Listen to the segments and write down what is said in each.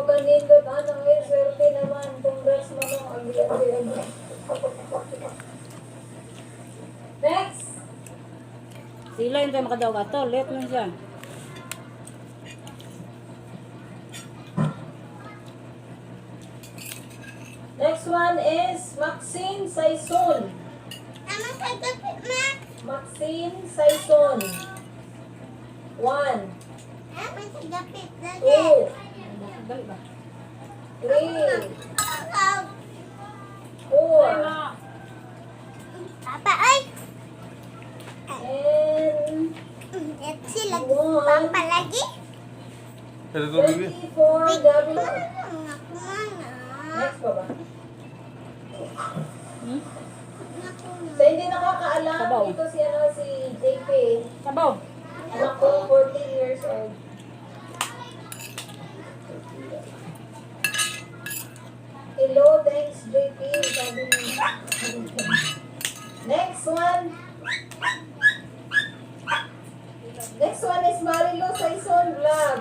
Kanindot. Ano eh, swerte naman. Congrats, Manong. Agi, agi, agi. Next! Sila yung tayo makadaw ato. Late man siya. Next one is Maxine Saison. Tama sa gapit, ma. Maxine Saison. One, Tama sa gapit, lagi. two, Dali ba? three, Papa, four, Papa, ay. And Sila, one. Papa lagi. Ito to, baby. 24 W. Ako Next pa ba? Hmm? Sa hindi nakakaalam, Sabaw. ito si ano si JP. Sabaw. Anak ko, 14 years old. Hello, thanks JP. Sabi niya. Next one. Next one is Marilo Saison Vlog.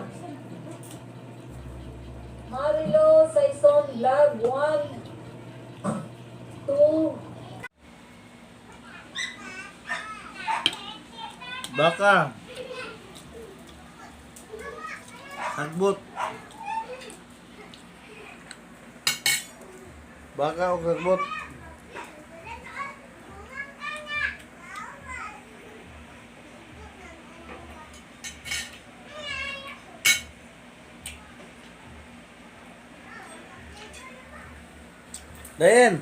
Marilo Saison Vlog. One, two, Baka. Sagbot. Baka o sagbot. Dayan.